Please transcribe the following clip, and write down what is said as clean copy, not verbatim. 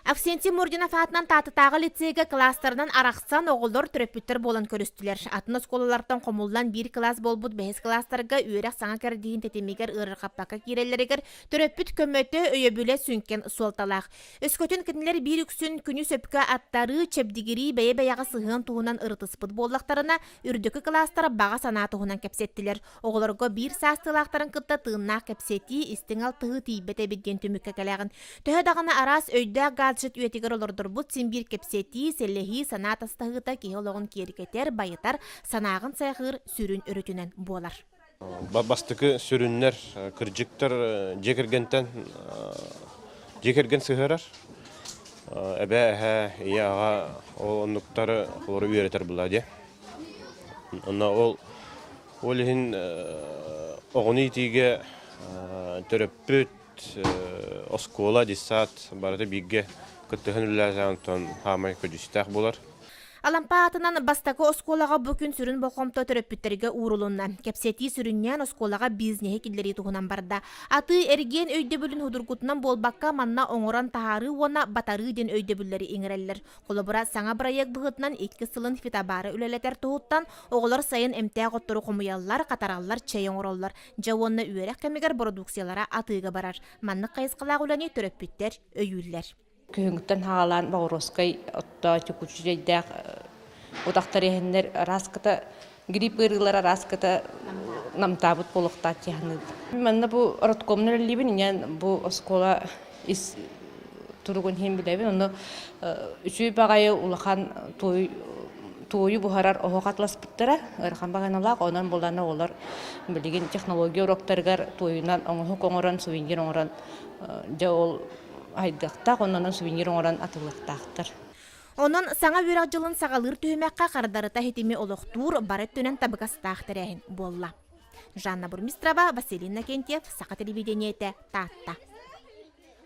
Авксентий Мурдинов аатынан Таатытааҕы лицейгэ кылаастарынан арахсан оҕолор төрөппүттэр буолан көрүстүлэр. Атын оскуолалартан хомуллан биир кылаас буолбут бэһис кылаастарга үөрэх саҥа кэрдииһин тэтимигэр ыарырҕаппакка киирэллэригэр төрөппүт көмөтө, өйөбүлэ сүҥкэн суолталаах. Өскөтүн кинилэр биир үксүн күнү сөпкө аттарыы, чэбдигирии, бэйэ-бэйэҕэ сыһыан туһунан ырытыспыт буоллахтарына, үрдүкү кылаастар баҕа санаа туһунан кэпсэттилэр. Оҕолорго биир саастыылаахтарын кытта тыыннаах кэпсэтии, истиҥ алтыһыы тиийбэт эбит диэн түмүккэ кэлэҕин. Төһө даҕаны араас өйдөөх гаджет үйэтигэр олордорбут син биир кэпсэтии, сэлэһии, санаа атастаһыыта киһи олоҕун киэргэтэр, байытар, санааҕын сайҕыыр сүрүн өрүтүнэн буолар. Бастакы сүрүннэр кырдьыктар дьиэ кэргэнтэн дьиэ кэргэн сыһыарар. Эбээ, эһээ, ийэ, аҕа ол оннуктары олору үөрэтэр буолла дии. Онно ол Ол иһин оҕону иитиигэ төрөппүт, оскуола, детсад барыта бииргэ кыттыһан үлэлээтэҕин онтон хаамай көдьүүстээх буолар. Алампа аатынан бастакы оскуолаҕа бу күн сүрүн болҕомто төрөппүттэргэ уурулунна. Кэпсэтии сүрүннээн оскуолаҕа бизнеһи киллэрии туһунан барда. Атыы-эргиэн өйдөбүлүн судургутунан буолбакка, манна оҥорон таһаарыы уонна батарыы диэн өйдөбүллэри иҥэрэллэр. Холобура, саҥа бырайыак быһыытынан икки сылын фитобары үлэлэтэр туһуттан оҕолор сайын эмтээх оттору хомуйаллар, хатараллар, чэй оҥороллор. Дьэ уонна үөрэх кэмигэр бородууксуйалара атыыга барар. Маннык хайысхалаах үлэни төрөппүттэр өйүүллэр. Күһүҥҥүттэн саҕалаан Боҕуруоскай отто чукуччайдаах утахтар иһэннэр араас-кыта грипп ыарыылара араас-кыта намтаабыт буолуохтаах дии саныыбын. Манна бу родкомнар үлэлиибин, инньэ бу оскуола ис туругун иһин билэбин. Онно үчүгэй баҕайы улахан туойу буһарар оһох атласпыттара ыарахан баҕаналаах. Онон булан оҕолор билигин технология уроктарыгар туойунан оҥоһук оҥорон, сувенир оҥорон дьэ ол айдыахтаах, онон сувенир оҥорон атыылыахтаахтар. Онон саҥа үөрэх дьылын саҕалыыр түһүмэххэ хардарыта ситими олохтуур бары өттүнэн табыгастаах тэрээһин буолла. Жанна Бурмистрова, Василий Иннокентьев, Саха телевидениетэ, Таатта.